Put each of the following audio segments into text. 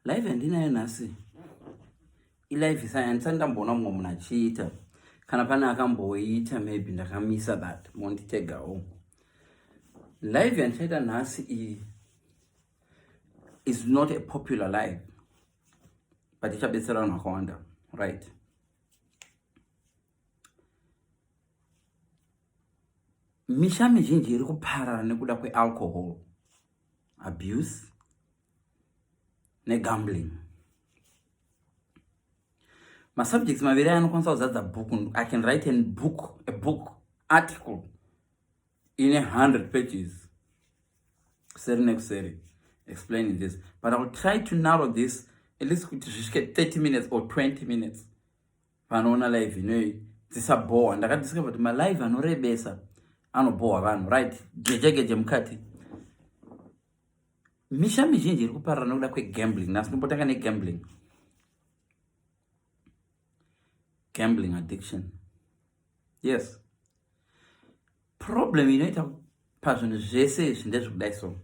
Live yandinayo nhasi ilive isai handisati ndamboona mumwe munhu achiita kana pane akamboita maybe ndakamisa that monditegawo. Live yandichaita nhasi iyi is not a popular live but ichabetsera vanhu vakawanda, right? Misha mizhinji iri kuparara nekuda kwealcohol abuse negambling. Masubjects maviri aya anokwanisa kuzadza bhuku. I can write a book, a book article ine 100 pages kuseri nekuseri explaining this, but I will try to narrow this at least kuti zvisvike 30 minutes or 20 minutes. Vanoona live inoyi dzisabhohwa. Ndakadiscover kuti malive anorebesa anobhohwa vanhu, right? Gejegeje mukati. Misha mizhinji iri kuparara nekuda kwegambling. Nhasi tombotanga negambling, gambling addiction. Yes, problem inoita pazvinhu zvese izvi ndezvekudai. So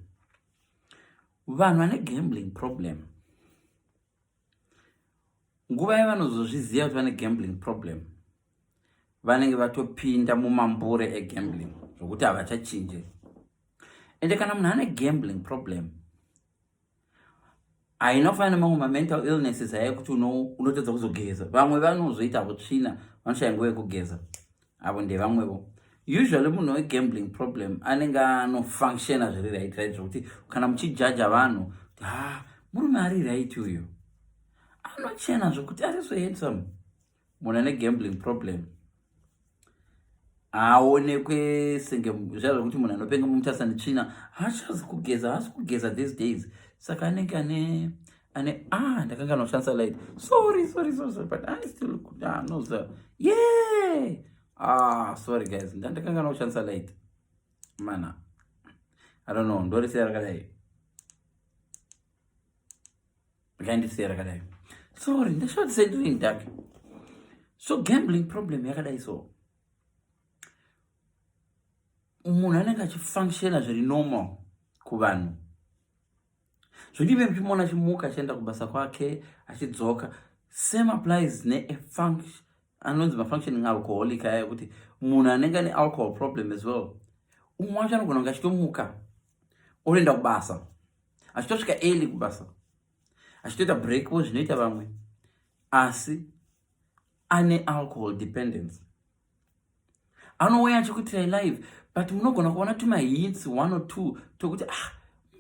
vanhu vane gambling problem, nguva yavanozozviziva kuti vane gambling problem, vanenge vatopinda mumambure egambling zvokuti havachachinje. Ende kana munhu ane gambling problem, haina kufanana nemamwe mamental illnesses aya ekuti unotadza kuzogeza. Vamwe vanozoita vo tsvina, vanoshaya nguva yekugeza, avo ndevamwevo. Usually munhu wegambling problem anenge anofunctiona zviri right right, zvokuti kana muchijaja vanhu kuti ha, murume ari right uyu, anochena zvokuti ari so handsome, munhu ane gambling problem haaonekwe senge zviya zvokuti munhu anopenga. Mumutarisa netsvina, haachazi kugeza, haasi kugeza these days, saka anenge ane ah, ndakanga noshandisa light. Sorry, sorry, sorry, sorry, but I still, ah, no sir, yeah, ah, sorry guys, ndandakanga noshandisa light mana. I don't know, ndorisiya rakadai, ndikandisiya rakadai. Sorry, ndashandisa ndiri dark. So gambling problem yakadai, so munhu anenge achifunctiona zviri normal kuvanhu, zvokuti ive muchimuona achimuka, achienda kubasa kwake, achidzoka. Same applies neafunction anonzi mafunctioning alcoholic aya, ekuti munhu anenge ane alcohol problem as well. Umwe wacho anogona kunge achitomuka, otoenda kubasa, achitosvika early kubasa, achitoita break wo zvinoita vamwe, asi ane alcohol dependence. Anouya achikuitirai live, but munogona kuona tumahints one or two tokuti ah,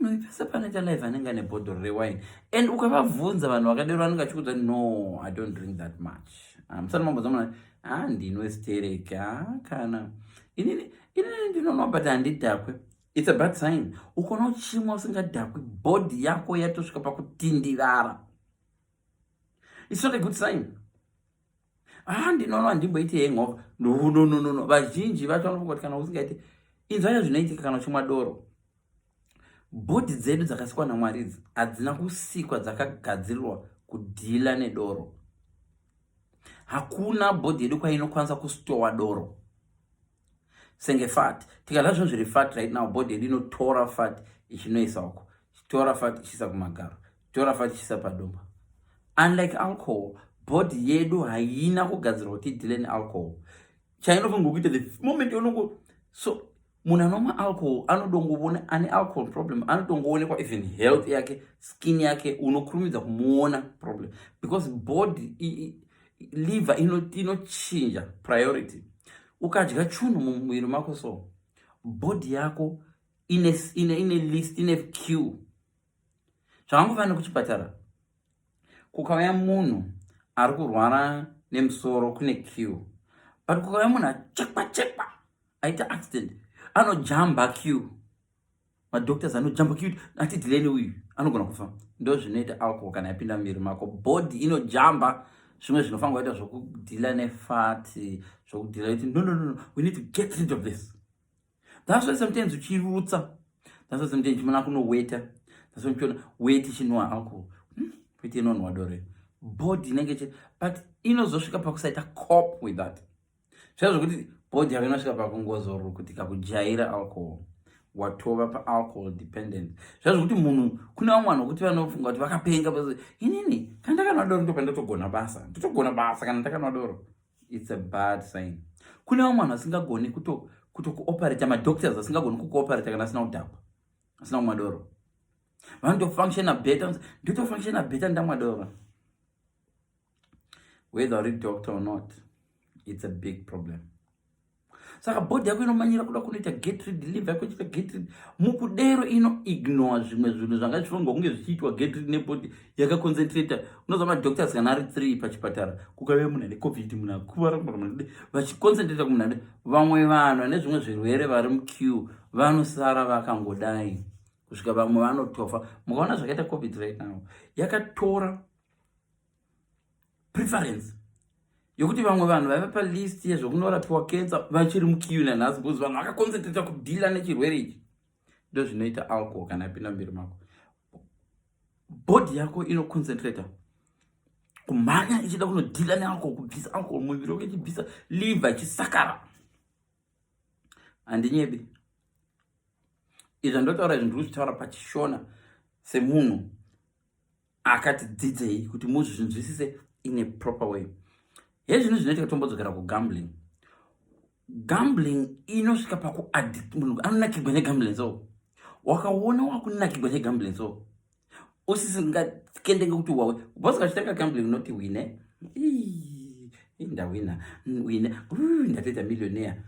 munhu pese panoita live anenge ane bhodhoro rewine. And ukavabvunza vanhu vakadero, vanenge achikuudza, "No, I don't drink that much." Ah, musati mambodza munhu, "Ah, ndinwe stereke, ah, kana inini inini ndinonwa, but handidhakwe." It's a bad sign. Ukaona uchimwa usingadhakwi, body yako yatosvika pakutindivara. It's not a good sign. Ah, ndinonwa, handimboiti hangover. No, no, no, no, no. Vazhinji vacho vanofunga kuti kana usingaiti, inzwanya zvinoitika kana uchimwa doro. Body dzedu dzakasikwa naMwari idzi hadzina kusikwa dzakagadzirirwa kudhila nedoro. Hakuna body yedu kwainokwanisa kustowa doro senge fat. Tikadya zvinhu zviri fat right now, body yedu inotora fat ichinoisa uko, ichitora fat ichiisa kumagaro, ichitora fat ichiisa padumba. Unlike alcohol, body yedu haina kugadzirwa kuti idhile nealcohol. Chainofanirwa kuita, the moment yaunongo, so munhu anomwa alcohol anodongovona ane alcohol problem, anotongoonekwa even health yake, skin yake, unokurumidza kumuona problem, because body, liver inochinja priority. Ukadya chunhu mumuviri mako, so body yako ine list, ine queue. Zvakangofanira kuchipatara, kukauya munhu ari kurwara nemusoro, kune queue, but kukauya munhu achekwa chekwa, aita accident, anojamba queue. Madoctors anojamba queue, ati dhileni uyu anogona kufa. Ndo zvinoita alcohol kana yapinda muviri mako. Body inojamba zvimwe zvinofanira kuita zvokudhila nefat, zvokudhila kuti no, no, no, no, we need to get rid of this. That's why sometimes uchirutsa, that's why sometimes uchimona kunoweta, that's why uchiona weti ichinwa alcohol, Weti inonwa doro. Body inenge, but inozosvika pakusaita cope with that. Zviya zvokuti body yako inosvika pakungozoro kuti kakujaira alcohol. Watova paalcohol dependent. Zvazvokuti munhu, kune vamwe vanhu vokuti vanofunga kuti vakapenga, inini kana ndakanwa doro ndopa ndotogona basa, ndotogona basa kana ndakanwa doro. It's a bad sign. Kune vamwe vanhu vasingagoni kutokuoperata, madoctors asingagoni kukuoperata kana asina kudhakwa, asina kumwa doro. Vanotofunctiona better, ndotofunctiona better ndamwa doro. Whether uri doctor or not, it's a big problem. Saka body yako inomanyira kuda kunoita get rid, liver yako ichiita get rid. Mukudero inoignore zvimwe zvinhu zvanga zvichifanirwa kunge zvichiitwa get rid nebody yakaconcentrata. Unoziva madoctors kana ari 3 pachipatara, kukave munhu ane COVID, munhu akuvara, vachiconcentrata kumunhu ane vamwe vanhu vane zvimwe zvirwere vari muqueue, vanosara vakangodai kusvika vamwe vanotofa. Mukaona zvakaita COVID right now, yakatora preference yokuti vamwe vanhu vaiva palist yezvokunorapiwa cancer vachiri muqueue nanhasi, because vanhu vakaconcentrata kudeala nechirwere ichi. Ndo zvinoita alcohol kana yapinda muviri mako. Body yako inoconcentrata kumhanya ichida kunodeala nealcohol, kubvisa alcohol muviri wako, ichibvisa, liver ichisakara. Handinyebi, izvi zvandotaura izvi ndiri kuzvitaura pachishona semunhu akati dzidzei kuti muzvinzwisise in a proper way. Hezvinhu zvinoitika, tombodzokera kugambling. Gambling inosvika pakuaddict munhu, anonakigwa negambling. So wakaona wakunakigwa negambling, so usisingakendenge kuti wawe bosingachitanga gambling, unoti wine, ndawina, wine, ndatoita millionaire.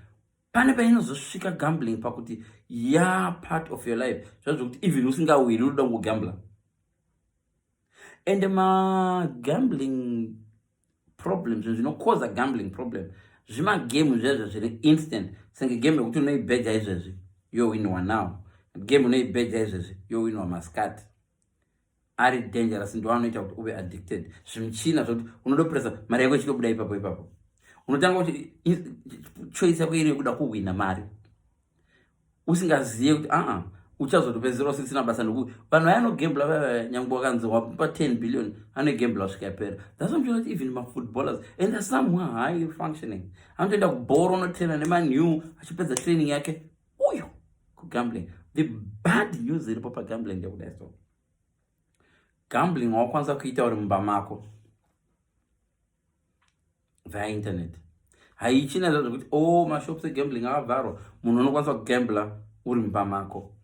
Pane painozosvika gambling pakuti ya part of your life, zvazvokuti even usingawini unoda kungogambla. And magambling problem, zvinhu zvinokoza gambling problem, zvimagame zvezvo zviri instant, senge game yekuti unoibheja izvezvi yowinwa now, game unoibheja izvezvi yowinwa maskati, ari dangerous. Ndo anoita kuti uve addicted. Zvimuchina zvokuti unodopresa mari yako ichitobuda ipapo ipapo. Unotanga kuti choice yako iri yekuda kuhwina mari, usingazive kuti aa uchazotopedzisira usisina basa, nekuti vanhu vayanogambla vaya, nyange wakanzi wapa 10 billion, anogambla kusvika yapera. That's why kuti even mafootballers, and there's some who are high functioning, anotoenda kubhoro, unotraina nemanew, achipedza training yake uyo kugambling. The bad news iripo pagambling ndekudai so, gambling wakwanisa kuita uri mumba mako via internet. Haichina zva zvekuti o oh, mashops egambling akavharwa. Munhu unokwanisa kugambla uri mumba mako.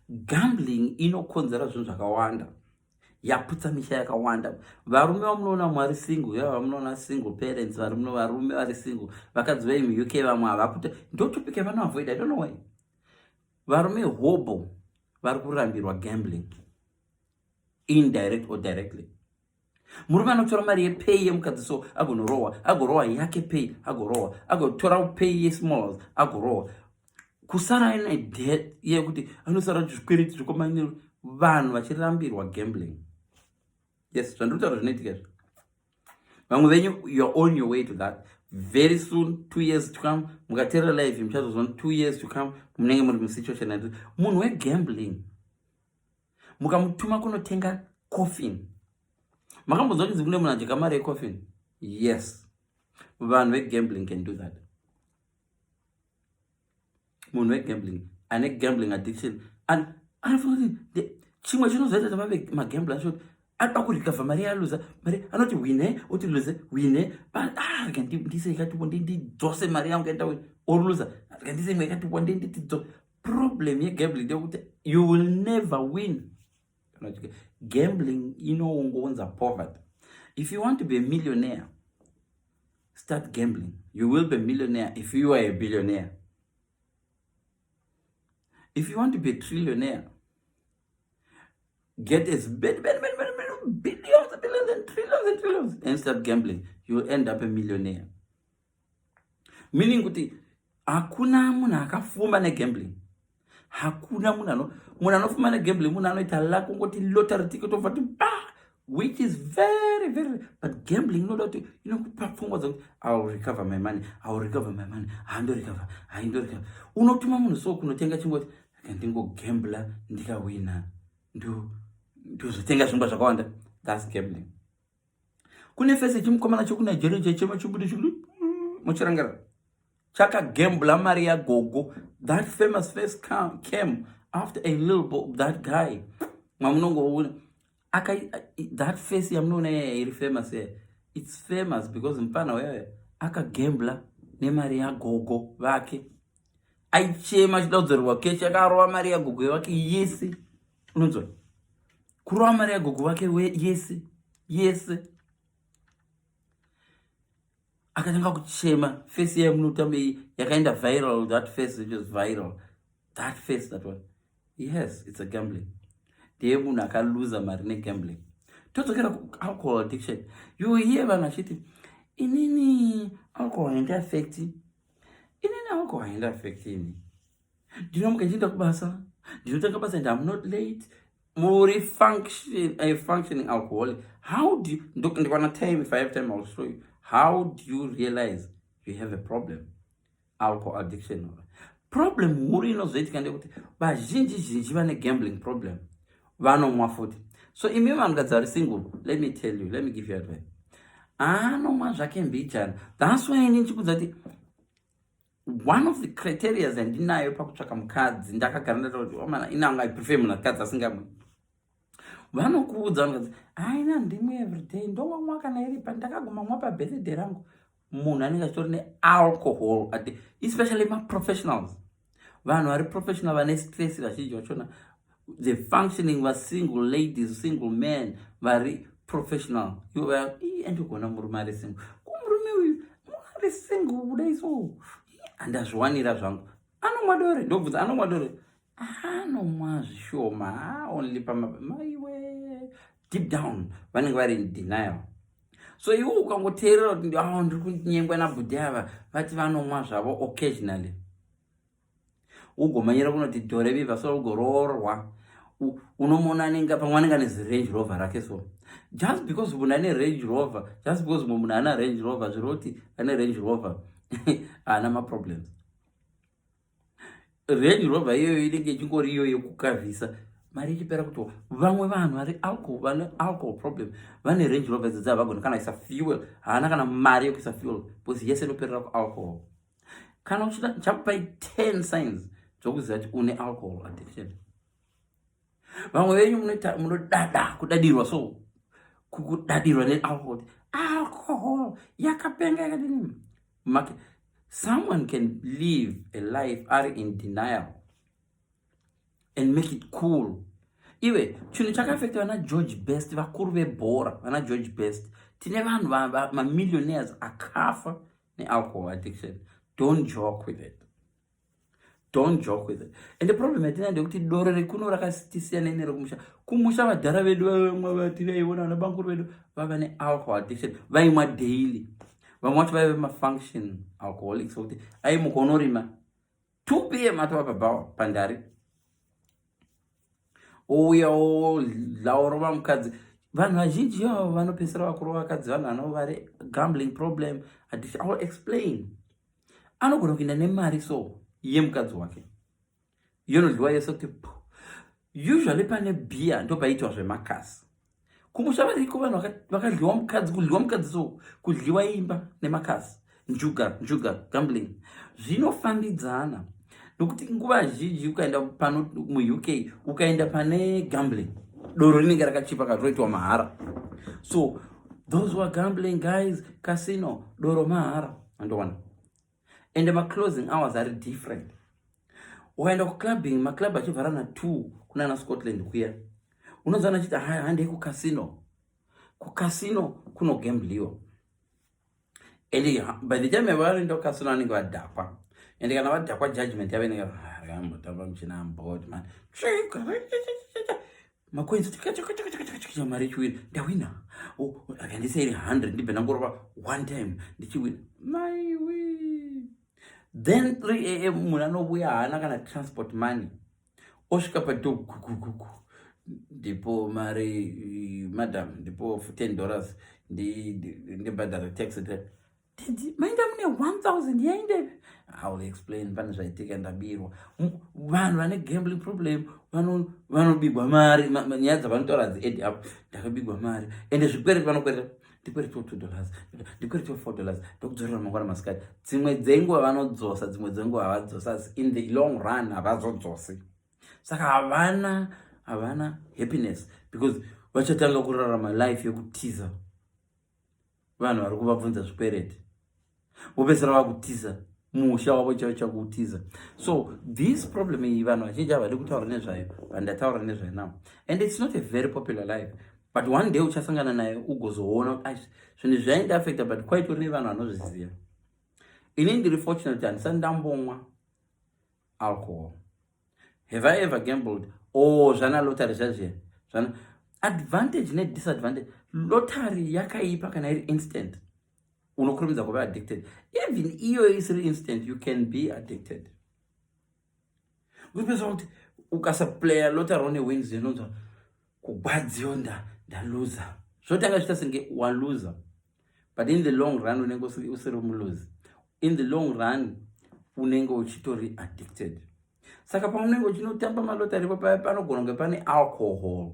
Gambling inokonzera zvinhu zvakawanda, yaputsa misha yakawanda. Varume vamunoona vari single, yava vamunoona single parents vari muno, varume vari single, vakadzi vai muUK, vamwe havakuta, ndo topic yavanoavoid. I don't know why. Varume hobo vari kurambirwa gambling, indirect or directly. Murume anotora mari yepay yemukadzi, so agonorohwa, agorohwa yake pay, agorohwa, agotora pay yesmalls, agorohwa, kusara aine debt yekuti anosara zvikwereti zvikomanyiro, vanhu vachirambirwa gambling. Yes, zvandiri kutaura zvinoitika izvo. Vamwe venyu, you're on your way to that very soon. 2 years to come, mukateerera live, muchazozona 2 years to come munenge muri musituation yati munhu wegambling mukamutuma kunotenga coffin. Makambonzwa kunzi kune munhu adya mari yecoffin? Yes, vanhu vegambling can do that. Munhu wegambling ane gambling addiction anofunga kuti chimwe chinozoita kuti vave magambler acho, anoda kurecover mari yaluza. Mari anoti wine, oti lose, wine, ah, rega ndise ikatipo, ndidzose mari yangu yaenda, oruluza, rega ndise imwe ikatipo, nditidzo. Problem yegambling ndeyekuti you will never win. Gambling inoungounza poverty. If you want to be a millionaire, start gambling. You will be a millionaire if you are a billionaire. If you want to be a trillionaire, get as many, many, many, many, many billions, billions and trillions and trillions and start gambling. You will end up a millionaire. Meaning kuti hakuna munhu akafuma negambling. Hakuna munhu ano munhu anofuma negambling. Munhu anoita luck, kungoti lottery ticket obva ti ba, which is very very, but gambling inoda kuti inokupa pfungwa dzekuti I will recover my money, I will recover my money, handorecover, haindorecover. Unotuma munhu so kunotenga chingoti ndingogambla, ndikawina ndozotenga zvingwa zvakawanda. That's gambling. Kune fese chimukomana chekunigeria chaichema chibude, muchirangarira? Chakagembula mari yagogo. That famous face came after a little bit, that guy mwamunongoona aka, that face yamunoona iya iri famous iya, it's famous because mufana wewe akagembula nemari yagogo vake. Aichema achida kudzorerwa kechi. Akarova mari yagogo vake yese. Unonzwa kurova mari yagogo vake yese yese, akatanga kuchema. Face yamunotamba iyi yakaenda viral. That face, it was viral, that face, that one. Yes, it's a gambling. Ndeye munhu akaluza mari negambling. Todzokera kualcohol addiction. You hear vanhu vachiti, "Inini alcohol haindiaffecti, inini alcohol haindiaffecti. Ini ndinomuka ndichienda kubasa, ndinotanga basa and I'm not late." Muri function, a functioning alcoholic. How do you, ndikwana time, if I have time, I'll show you how do you realize you have a problem, alcohol addiction. Problem huru inozoitika ndekuti vazhinji zhinji vane gambling problem vanomwa futi. So imi vanhukadzi vari single, let me tell you, let me give you advice. Anomwa zvake mbijana. That's why ini ndichikudza kuti one of the criteria yandinayo pakutsvaka mukadzi, ndakagara ndataura kuti omana inanga I prefer munhukadzi asingamwi. Vanokuudza vanhukadzi, "Aina, ndimwe everyday, ndowamwa kana iri pandakaguma mwa pabirthday rangu." Munhu anenge achitori nealcohol, especially maprofessionals, vanhu vari professional vane stress vazhinji vachona, the functioning vasingle ladies, single men vari professional. Ivo andikuona murume ari single, kumurume uyu ari single kudai, so handazviwanira zvangu. Anomwa dore? Ndobvunza, anomwa dore? Anomwa zvishoma, only pamaiwe. Deep down vanenge vari in denial. So iwe ukangoteerera kuti, "Ah, ndiri kunyengwa nabhudhi ava, vati vanomwa zvavo occasionally," ugomanyira kunoti dhore vivha, so ugoroorwa, unomuona anenge pamwe anenge ane ziRange Rover rake. So just because munhu ane Range Rover, just because mumwe munhu ana Range Rover, zviri kuti ane Range Rover haana maproblems. Range Rover iyoyo inenge ichingori iyo yekukavhisa mari ichipera. Kuti vamwe vanhu vari alcohol, vane alcohol problem, vane Range Rover idzodzi, havagoni kana isa fuel, haana kana mari yekuisa fuel because yese inoperera kualcohol. Kana uchida, ndichakupai 10 signs dzokuziva kuti une alcohol addiction. Vamwe venyu munodada kudadirwa, so kudadirwa nealcohol, alcohol yakapenga yakadini. Someone can live a life ari in denial and make it cool. Iwe, chinhu chakaafecta vana George Best, vakuru vebhora, vana George Best. Tine vanhu mamillionaires akafa nealcohol addiction. Don't joke with it, don't joke with it. And the problem yatina ndekuti doro rekuno rakasiyana nerekumusha. Kumusha vadhara vedu vamwe vatiraiona, vana bankuru vedu vava nealcohol addiction, vaimwa daily. Vamwe vacho vaive mafunction alcoholics, sokuti aimuka unorima 2 p.m. atova pabhawa pandari, ouya odla, orova mukadzi. Vanhu vazhinji ivavo vanopedzisira vakurova vakadzi, vanhu vanova vari gambling problem addiction. I will explain. Anogona kuenda nemari so yemukadzi wake yonodliwa yese kuti pu. Usually pane bhiya ndo paitwa zvemakasi. Kumusha variko vanhu vakadliwa mukadzi, kudliwa mukadzi, so kudliwa imba nemakasi, njuga, njuga, gambling zvinofambidzana. Nokuti nguva zhinji ukaenda pano muUK, ukaenda pane gambling, doro rinenge rakachipa, katoitwa mahara. So those who are gambling guys, casino doro mahara, andowana. Ende maclosing hours ari different. Ukaenda kuclubbing, maclub achivhara na2 kunana Scotland kuya, unozana achiti, "Handei kucasino." Kucasino kunogambliwa, and by the time varoenda kucasino vanenge vadhakwa. And kana vadhakwa, judgment yavo inenge ambotamba muchina ambot man, macoins, mari ichiwina, ndawina, akandisa iri 100, ndibve ndangorova one time ndichiwina, maiwe. Then 3 a.m. munhu anobuya, haana kana transport money, osvika padoor, gugugugu, "Ndipo mari, madam, ndipo $10, ndibhadhara taxi." "Maenda mune 1000, yaendepi?" "I will explain, pane zvaitika, ndabirwa." Vanhu vane gambling problem vanobigwa mari. Nyaya dzavanotaura hadziadd up. "Ndakabigwa mari." Ende zvikwereti vanokwereta. Ndikweretiwo $2, ndikweretiwo $4, ndokudzorera mangwana masikati. Dzimwe dzenguva vanodzosa, dzimwe dzenguva havadzosa, asi in the long run havazodzosi. Saka havana happiness because vachatanga kurarama life yekutiza vanhu vari kuvabvunza zvikwereti, vopedzisira vakutiza musha wavo chaivo chakutiza. So this problem iyi vanhu vazhinji havadi kutaura nezvayo, vandataura nezvayo now, and it's not a very popular life, but one day uchasangana nayo ugozoona kuti zvinhu zvaindiaffecta, but kwaitori nevanhu vanozviziva. Ini ndiri fortunate kuti handisati ndambomwa alcohol. Have I ever gambled? Oh, zvana lottery zvazviya, zvana advantage nedisadvantage. Lottery yakaipa kana iri instant, unokurumidza kuva addicted. Even iyo isiri instant, you can be addicted. Kupesa kuti ukasaplaya lottery one wins, inonzwa kugwadziwa, ndaluza, zvotanga zviita senge waluza, but in the long run unenge usiri muluzi. In the long run unenge uchitori addicted. Saka paunenge uchinotamba malottery paya panogona kunge pane alcohol.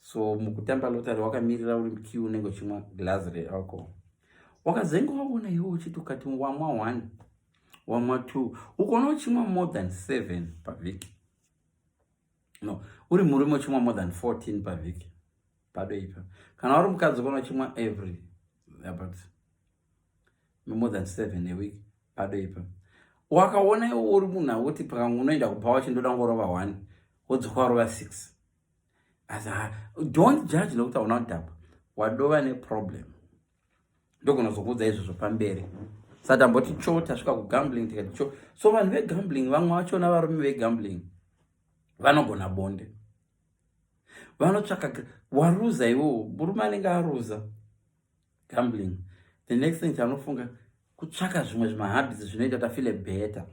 So mukutamba lottery wakamirira uri queue, unenge uchimwa glass realcohol. Wakazenge waona iwe uchiti ukati wamwa one, wamwa two, ukaona uchimwa more than seven pavhiki, no, uri murume uchimwa more than 14 pavhiki, padoipa. Kana uri mukadzi ukaona uchimwa every about more than 7 a week, padoipa. Wakaona iwe uri munhu akuti pakamwe unoenda kubhawa, chindoda ngorova one, wodzoka warova six, asi don't judge nokuti hauna kudhakwa, wadova neproblem. Ndogona kuzokuudza izvozvo pamberi. Saka tamboti cho tasvika kugambling, tikati cho. So vanhu vegambling, vamwe vachona varume vegambling vanogona bonde, vanotsvaka waruza iwowo. Murume anenge aruza gambling, the next thing chanofunga kutsvaka zvimwe zvimahabits zvinoita kuti afeele better.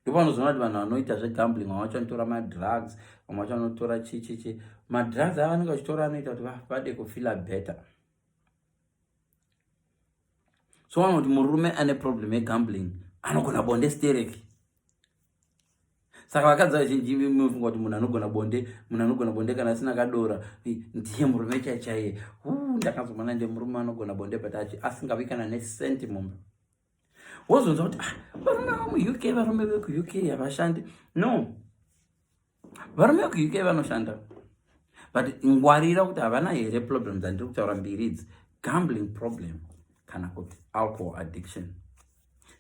Ndopanozoona kuti vanhu vanoita zvegambling vamwe vacho vanotora madrugs, vamwe vacho vanotora chichichi. Madrugs ava vanenge vachitora anoita kuti vade kufeela better. So vano kuti murume ane problem yegambling anogona bonde stereki. Saka vakadzi vazhinji mufunga kuti munhu anogona bonde, munhu anogona bonde kana asina kadora ndiye murume chaichaiye. Ndakazomona nde murume anogona bonde but asingavi kana nesenti mumba. Wozonzwa kuti ah, varume vemuUK, varume vekuUK havashandi. No, varume vekuUK vanoshanda, but ngwarira kuti havana here problem dzandiri kutaura mbiri idzi, gambling problem kana kuti alcohol addiction.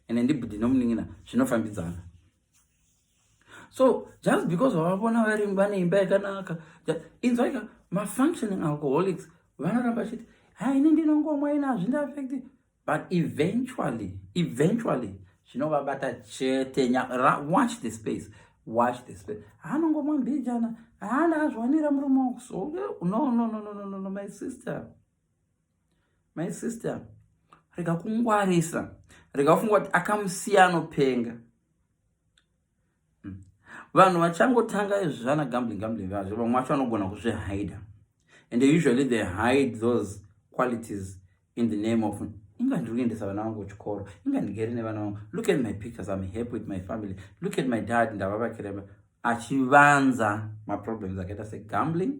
Ende ndibhudhi nomunin'ina zvinofambidzana. So just because vavavona vari vane imba yakanaka, inzwaika, mafunctioning alcoholics vanoramba chiti, "Hai, ini ndinongomwa, ine hazvindiaffecti," but eventually zvinovabata chete. Watch the space, watch the space. Haanongomwa mbijana, haana azviwanira murume wangu. So no, no, no, no, no, no, my sister, my sister, rega kungwarisa, rega kufunga kuti akamusiya anopenga. Vanhu vachangotanga izvi zvana gambling, gambling vazvo, vamwe vacho vanogona kuzvihida, and usually they hide those qualities in the name of, "Inga ndiri kuendesa vana vangu kuchikoro, inga ndigere nevana vangu. Look at my pictures, I'm happy with my family. Look at my dad, ndavavakira," achivanza maproblems akaita segambling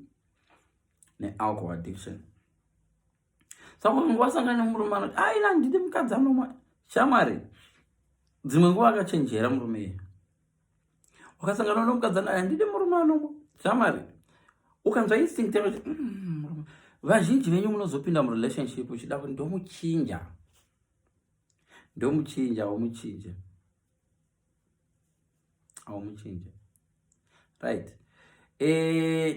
nealcohol addiction. Saka nguva wasangana nemurume anoti, "Aina ndidi mukadzi anomwa," shamwari, dzimwe nguva akachenjera murume iye. Wakasangana nomukadzi anoti, "Handidi murume anomwa," shamwari, ukanzwa instinct yakuti vazhinji venyu munozopinda murelationship uchida kuti ndomuchinja, ndomuchinja, womuchinja, aumuchinja. Right,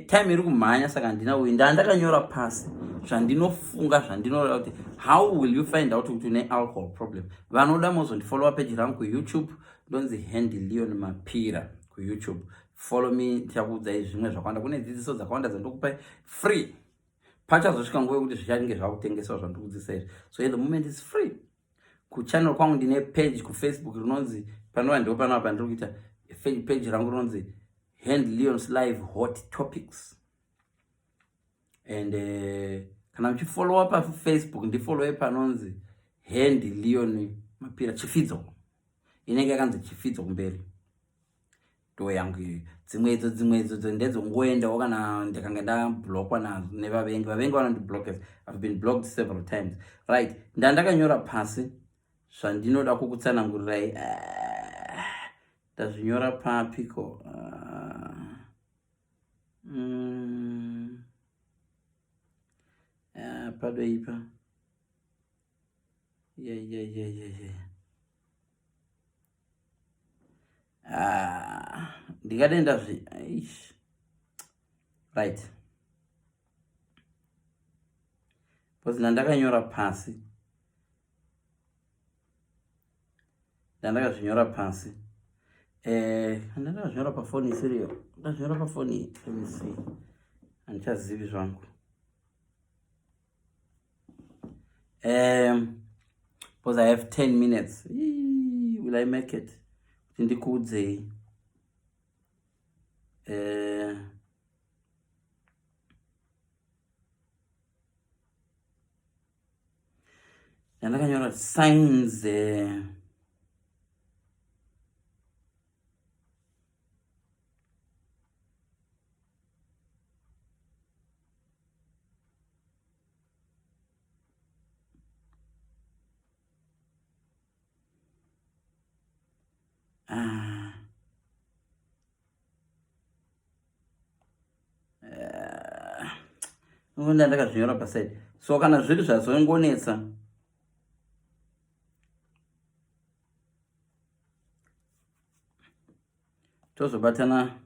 time iri kumhanya, saka handina uyu ndandakanyora pasi zvandinofunga, zvandinoreva kuti how will you find out kuti une alcohol problem. Vanoda mozondifollowa page rangu kuYouTube, ndonzi Handy Leon Mapira kuYouTube. Follow me, ndichakuudzai zvimwe zvakawanda. Kune dzidziso dzakawanda dzandikupai free. Pachazosvika nguva yekuti zvichange zvakutengeswa zvandikudzidzisa izvi. So at the moment is free kuchannel kwangu. Ndine page kuFacebook rinonzi, panova ndo panova pandiri kuita page rangu rinonzi Hand Leons Live Hot Topics. And kana muchifollowa paFacebook, ndifollowe panonzi Hand Leon Mapira Chifidzo, inenge yakanzi Chifidzo kumberi. Ndo yangu iyoyo. Dzimwe idzo dzimwe idzodzo ndedzongoendawo kana ndikanga ndablockwa nazo nevavengi. Vavengi vanondiblockers. I've been blocked several times. Right, ndandakanyora pasi zvandinoda kukutsanangurirai. Ndazvinyora papiko? Padoipa. Yeah, yeah, yeah, yeah, yeah. Ah, ndingade ndazvi eish. Right, because ndandakanyora pasi, ndandakazvinyora pasi, ndandakazvinyora pafoni isiriyo, ndazvinyora pafoni. Let me see, handichazivi zvangu. Because I have 10 minutes. Eee, will I make it kuti ndikuudzei? Ndandakanyora signs. Nda ndakazvinyora paside, so kana zviri zvazongonetsa, tozobatana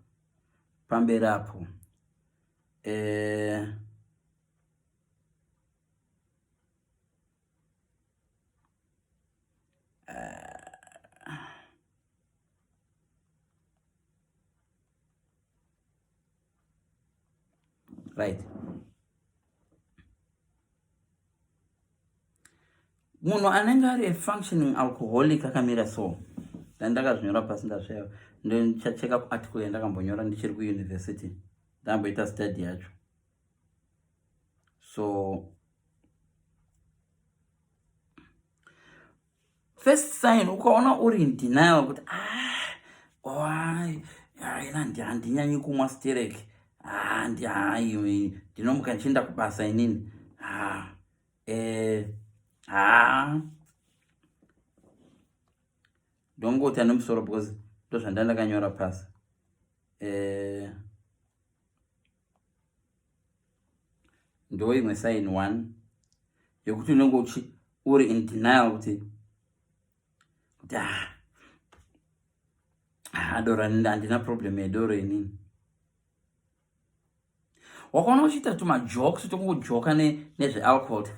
pamberi apo. Right, munhu anenge ari a functioning alcoholic akamira so. Ndandakazvinyora pasi, ndazveva, ndichacheka kuarticle yandakambonyora ndichiri kuuniversity, ndamboita study yacho. So first sign, ukaona uri in denial kuti ah, why ina handinyanyi kumwa sterek, hai ndinomuka ndichienda kubasa inini, ha ndongoti ane musoro, because ndozvandandakanyora pasi. Ndo imwe sign one yekuti unenge uchi uri in denial kuti ah, doro handina problem yedoro inini. Wakaona uchiita tumajokes tokungojoka nezvealcohol,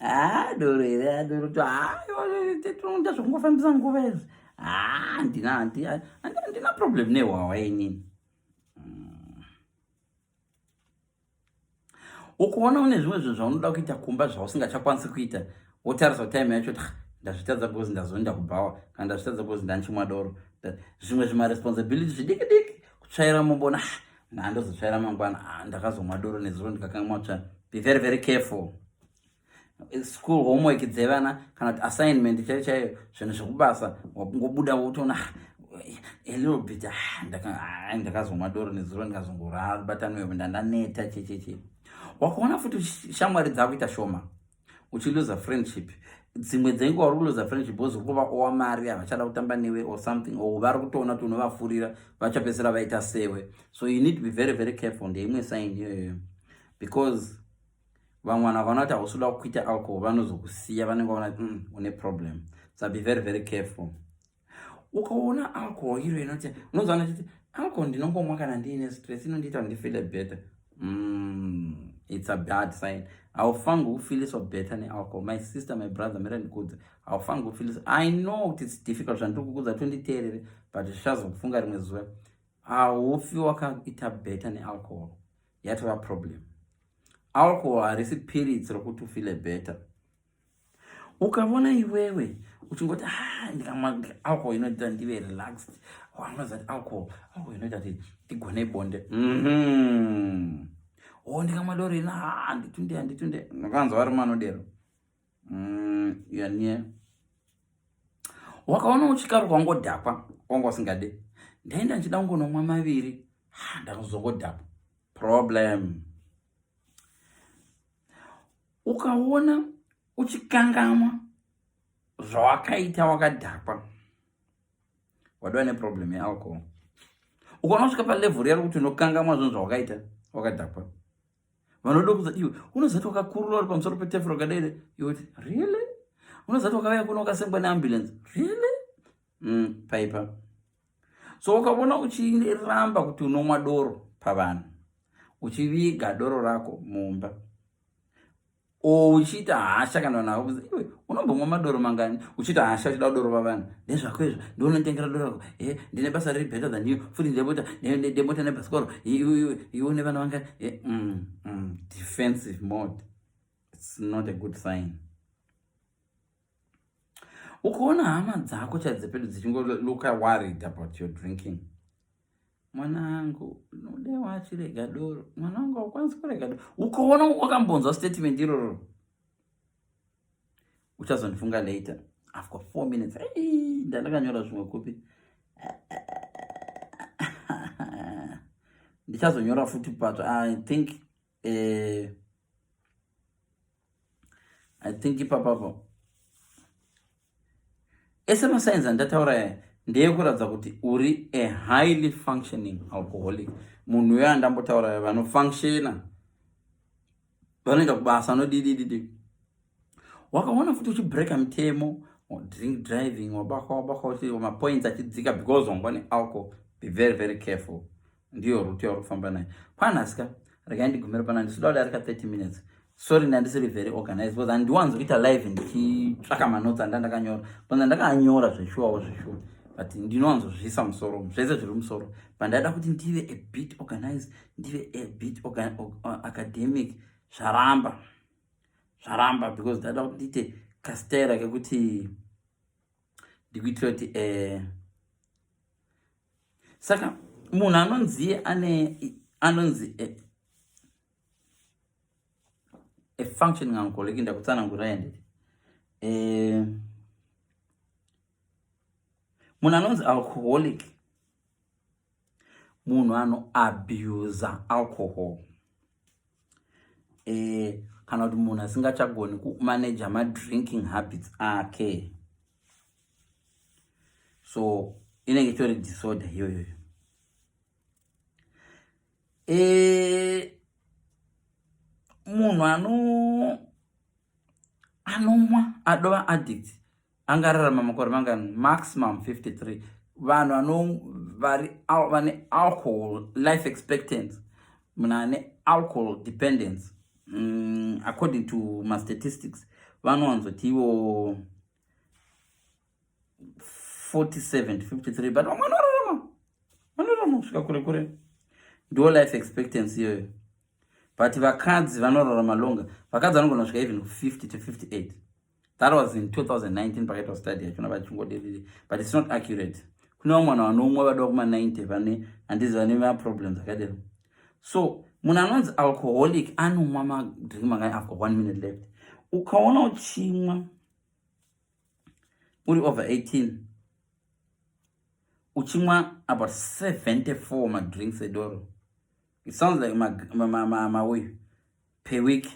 ah, doro here, doro toita zvekungofambisa nguva izvi, handina problem nehwahwa inini. Ukuona une zvimwe zvinhu zvaunoda kuita kumba zvausingachakwanisi kuita, wotarisa time yacho kuti ndazvitadza because ndazoenda kubhawa, kana ndazvitadza because ndanchimwa doro. Zvimwe zvimaresponsibility zvidiki diki, kutsvaira mumbona, ndandozotsvaira mangwana, ndakazomwa doro nezuro ndikakangamwa kutsvaira. Be very very careful. School homework dzevana kana kuti assignment chaiyo chaiyo, zvinhu zvekubasa, wangobuda wotoona a little bit, ndakazomwa doro nezuro ndikazongorabatanwevo, ndandaneta checheche. Wakaona futi shamwari dzakuita shoma, uchiluza friendship dzimwe dzenguva, uri kuluza friendship because uri kuva owa mari, havachada kutamba newe or something, or vari kutoona kuti unovafurira, vachapedzisira vaita sewe. So you need to be very very careful. Ndeimwe sign iyoyo, because vamwe vanhu vakaona kuti hausi kuda kuita alcohol, vanozokusiya, vanenge vaona une problem. So be very very careful. Ukaona alcohol iro inoti unonzwana chiti alcohol ndinongomwa kana ndiine stress, inondiita kuti ndifeele better, it's a bad sign. Haufangi kufiliswa better nealcohol. My sister, my brother, mira ndikudza, haufangi kufiliswa. I know kuti it's difficult zvandiri kukudza, tonditeerere, but zvichazokufunga rimwe zuva. Haufi wakaita better nealcohol, yatova problem. Alcohol harisi piritsi rokuti ufile better. Ukavona iwewe uchingoti ah, ndikamwa alcohol inoita ndive relaxed, wanoza kuti alcohol inoita kuti ndigone bonde, O ndikamwa doro ina handitunde, handitunde. Ndakanzwa varume anodero. Yanie wakaona uchikaruka wangodhakwa, wanga usingade. Ndaenda ndichida kungonomwa maviri, ndakazongodhakwa. Problem. Ukaona uchikangamwa zvawakaita wakadhakwa, wadova neproblem yealcohol. Ukaona kusvika palevel yari kuti unokangamwa zvinhu zvawakaita wakadhakwa, vanoda kuza iwe unozati wakakurura uri pamusoro petafura wakadai, iwe kuti really unozati wakauya kuno wakasengwa neambulance, really? Paipa. So ukaona uchiramba kuti unomwa doro pavanhu, uchiviga doro rako mumba, o uchiita hasha kana vanhu vakuza, iwe unombomwa madoro mangani? Uchiita hasha, uchida kudorova vanhu, ndezvako izvo, ndionotengera doro rako. E, ndine basa riri better than you futi, ndemota, ndemota nebhasikoro, iwe une vana vangani? E, defensive mode, it's not a good sign. Ukaona hama dzako chadzepedu dzichingolooka worried about your drinking, mwana angu unodewa achirega doro, mwana wangu haukwanisi kurega doro, ukaona wakambonzwa statement iroro, uchazondifunga later. I've got 4 minutes. Ndandakanyora zvimwe kupi? Ndichazonyora futi patsva. I think ipapapo ese masigns andataura aya ndeyekuratidza kuti uri a highly functioning alcoholic. Munhu uyo andambotaura, vanofunctiona, vanoenda kubasa, anodidididi. Wakaona futi uchibreka mitemo, drink driving, wabakwa wabakwa, mapoints achidzika because wangwa nealcohol, be very very careful. Ndiyo route yauri kufamba nayo kwanhasika. Regai ndigumire pana, ndisida kudarika 30 minutes. Sorry, ndandisiri very organized because handiwanzi kuita live ndichitsvaka manotes andandakanyora, because ndakanyora zveshuwawo zveshuwa, but ndinowanzozviisa musoro zvese zviri musoro. But ndaida kuti ndive a bit organized, ndive a bit academic. Zvaramba, zvaramba, because ndaida kuti ndiite kastera kekuti ndikuitira kuti saka munhu anonzi ane anonzi a functioning alcoholic, ndakutsanangura yanditi munhu anonzi alcoholic munhu anoabusa alcohol, kana kuti munhu asingachagoni kumaneja madrinking habits ake. So inenge itori disorder iyoyoyo. Munhu anomwa adova addict angararama makore mangani? Maximum 53. Vanhu vane alcohol, life expectancy, munhu ane alcohol dependence, according to mastatistics, vanowanzoti ivo 47 to 53, but vamwe vanorarama, vanorarama kusvika kure kure. Ndo life expectancy iyoyo. But vakadzi vanorarama longer. Vakadzi vanogona kusvika even 50 to 58. That was in 2019 pakaitwa study yachona vachingodiriri, but it's not accurate. Kune vamwe vanhu vanomwa vadiwa kuma90, vane, handizi, vane maproblems akadero. So munhu anonzi alcoholic anomwa madrink mangani? After one minute left. Ukaona uchimwa uri over 18, uchimwa about 74 madrinks edoro, it sounds like mauyu per week,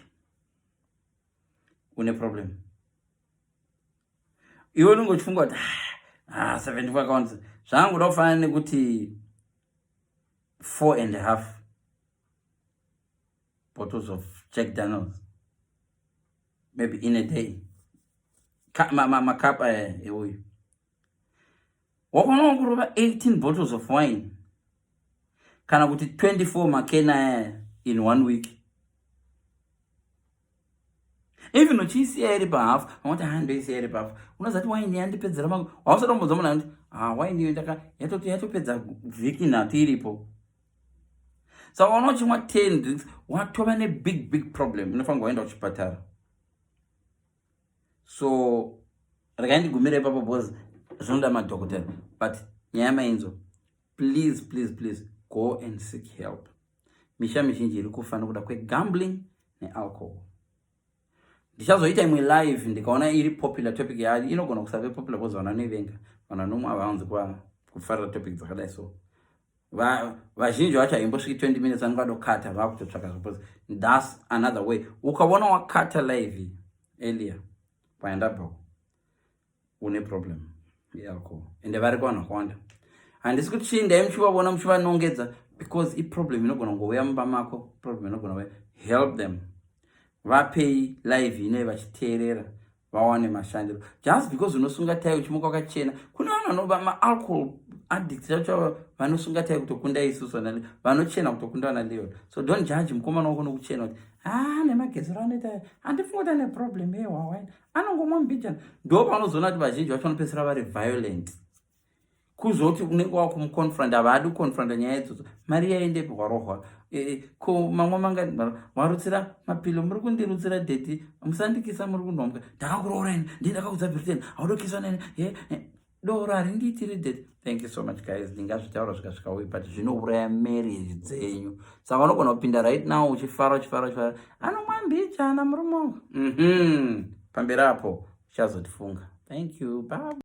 une problem. Iwe unenge uchifunga kuti, ah, 74 accounts zvangoda kufanana nekuti 4.5 bottles of Jack Daniels maybe in a day, makapa euyu. Wakaona kurova 18 bottles of wine kana kuti 24 makena aya in one week, even uchiisiya iri pahafu, vanoti, ha, ndoisiya iri pahafu, unozati waini yandipedzera. Hausati wambonzwa munhu anoti, ha, waini iyo yatopedza vhiki 3 iripo. Saka wana uchimwa 10 drinks, watova nebig big problem, unofanirwa waenda kuchipatara. So regai ndigumire ipapo because zvinoda madhokotera, but nyaya mainzo. Please, please, please go and seek help. Misha mizhinji iri kufa nokuda kwegambling nealcohol. Ndichazoita imwe live ndikaona iri popular topic yayo. Inogona kusave popular because vanhu vanoivenga, vanhu vanomwa havawanzi. Kufarira topic dzakadai so, vazhinji vacho haimbosviki 20 minutes, vanenge vadokata, vakutotsvaka zvopozi. That's another way. Ukaona wakata live earlier paendabva, une problem yealcohol, ende vari kuvanhu vakawanda. Handisi kuti chiindai muchivavona muchivanongedza, because iproblem inogona kungouya mumba mako, problem inogona kuuya. Help them, vapei live inoi vachiteerera, vawane mashandiro. Just because unosunga tai, uchimuka wakachena, kune vanhu vanova maalcohol addict chacho vanosunga tai kutokunda isusu, vanochena kutokunda vana Leon. So don't judge mukomana wako nokuchena kuti a nemagezero anoita, handifunga kuti ane problem yehwawaini, anongomwa mbijana. Ndo paunozoona kuti vazhinji vacho vanopedzisira vari violent. Kuzoti unenge wakumuconfronta, havadi kuconfronta nyaya idzodzo. Mari yaendepi? Warohwa ko mamwe manga warutsira mapilo, muri kundirutsira daddy, musandikisa, muri kundomuka, ndakakuroora ini, ndii ndakakudza Britain, haudokiswa neni, doro harindiitiri daddy. Thank you so much, guys. Ndingazvitaura zvikasvika ui, but zvinouraya marriage dzenyu. Saka unogona kupinda right now uchifara, uchifara, uchifara, anomwa mbijana murume wangu. Pamberi apo uchazotifunga. Thank you, bye.